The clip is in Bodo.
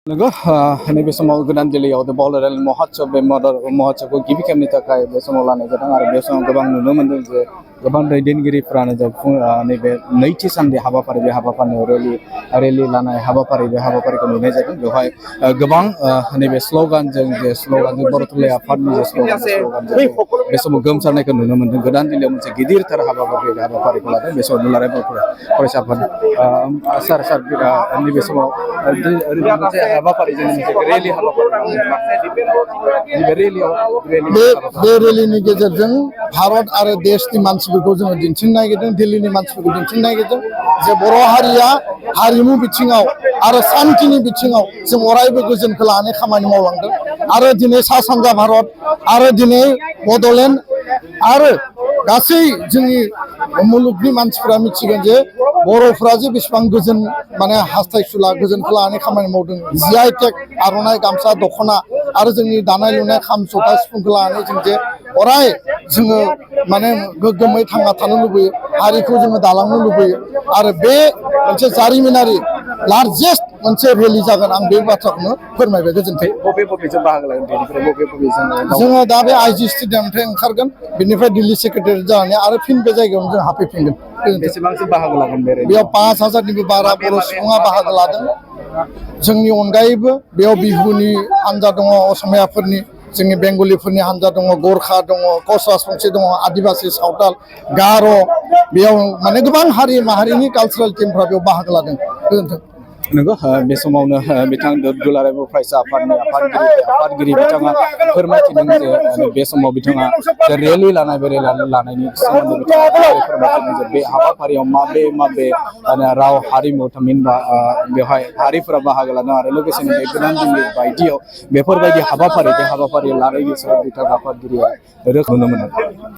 नंगौ नैबे समाव गोदान दिल्लीयाव द बलरेल महोत्सव बे महोत्सवखौ गिबि खेबनि थाखाय बे समाव लानाय जादों आरो बे समाव गोबां नुनो मोनदों जे गोबां दैदेनगिरिफ्रानो नैबे नैथि साननि हाबाफारि बे हाबाफारियाव रेलि लानाय हाबाफारि बे हाबाफारिखौ नुनाय जादों बेवहाय गोबां नैबे स्ल'गानजों बर' थुनलाइ आफादनि जे स्ल'गानजों बे समाव गोमसारनायखौ नुनो मोनदों गोदान दिल्लीयाव मोनसे गिदिरथार हाबाफारिखौ लादों बे समाव दुलाराय फरायसाफोर सार नैबे समाव मोनसे हाबाफारि रेलि बे रेलिनि गेजेरजों भारत आरो देशनि मानसिफोरखौ जोङो दिन्थिनो नागिरदों दिल्लीनि मानसिफोरखौ दिन्थिनो नागिरदों जे बर' हारिया हारिमु बिथिङाव आरो सान्थिनि बिथिङाव जों अरायबो गोजोनखौ लानानै खामानि मावलांदों आरो दिनै सा सानजा भारत आरो दिनै बड'लेण्ड आरो गासै जोंनि मुलुगनि मानसिफोरा मिथिगोन जे बर'फ्रा जे बेसेबां गोजोन माने हास्थायसुला गोजोनखौ लानानै खामानि मावदों GI टेग आर'नाइ गामसा दख'ना आरो जोंनि दानाय लुनाय खाम जथा सिफुंखौ लानानै जों जे अराय जोङो माने गोग्गोमै थांना थानो लुबैयो हारिखौ जोङो दालांनो लुबैयो आरो बे मोनसे जारिमिनारि लार्जेस्ट मोनसे रेलि जागोन आं बे बाथ्राखौनो फोरमायबाय गोजोन्थों। जोङो दा बे IG स्टेडियामनिफ्राय ओंखारगोन बेनिफ्राय दिल्ली सेक्रेटारियेट जानानै आरो फिन बे जायगायावनो जों हाबफैफिनगोन। बेसेबांसो बाहागो लागोन बेयाव 5000निबो बारा बर' सुबुङा बाहागो लादों जोंनि अनगायैबो बेयाव बिहुनि हान्जा दङ असमियाफोरनि जोंनि बेंगलिफोरनि हान्जा दङ गरखा दङ कच राजबंसि दङ आदिबासि सावताल गार' बेयाव माने गोबां हारि माहारिनि कालचारेल टीमफ्रा बेयाव बाहागो लादों गोजोन्थों। नंगौ बे समावनो बिथां दुलाराय फरायसा आफादनि आफादगिरि बिथाङा फोरमायथिदों जे बे समाव बिथाङा रेलि लानाय बे रेलि लानायनि सोमोन्दै बिथाङा फोरमायथिदों जे बे हाबाफारियाव माबे राव हारिमु थामहिनबा बेवहाय हारिफोरा बाहागो लादों आरो लोगोसेनो बे गोदान दिल्ली बायदियाव बेफोरबायदि हाबाफारि लानायनि सायाव बिथां आफादगिरिया रोखा नुनो मोनो।